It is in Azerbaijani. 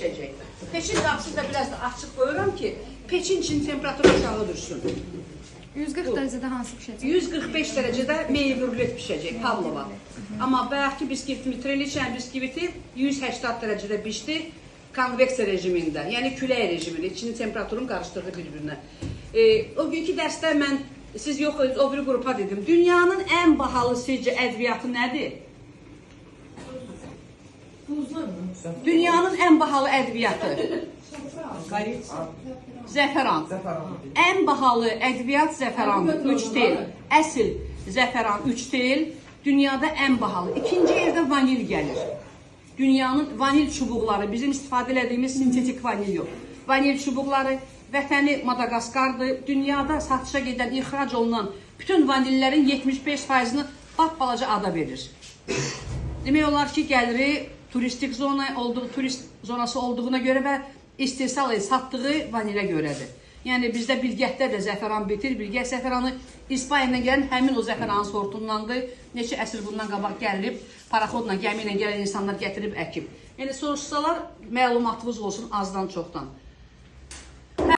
bişəcək. Peçin qapısını da biraz da açıq qoyuram ki, peçin için temperaturu aşağı düşsün. 140 dərəcədə hansı bişəcək? 145 dərəcədə meyvə rulet bişəcək, pavlova. Amma bayaqki biskvitimi, treliçən biskviti 180 dərəcədə bişdi konveksiya rejimində, yəni külək rejimində, içinin temperaturunu qarışdırdı bir-birinə. O günkü dərsdə mən, siz yox, o biri qrupa dedim, dünyanın ən bahalı sizcə ədviyyatı nədir? Dünyanın ən bahalı ədviyyatı. Zəfəran. Ən bahalı ədviyyat zəfərandır. 3 tel. Əsl zəfəran 3 tel. Dünyada ən bahalı. İkinci yerdə vanil gəlir. Dünyanın vanil çubuqları, bizim istifadə elədiyimiz sintetik vanil yox. Vanil çubuqları, vətəni Madaqaskardır. Dünyada satışa gedən, ixrac olunan bütün vanillərin 75%-ni balaca ada verir. Demək olar ki, gəliri turistik zona olduğu, turist zonası olduğuna görə və istehsal satdığı vanilə görədir. Yəni bizdə Bilgəhdə də zəfəran bitir. Bilgəh zəfəranı İspaniyadan gələn həmin o zəfəranın sortundandır. Neçə əsr bundan qabaq gəlib, paraxodla, gəmi ilə gələn insanlar gətirib əkib. Yəni soruşsalar məlumatınız olsun azdan çoxdan.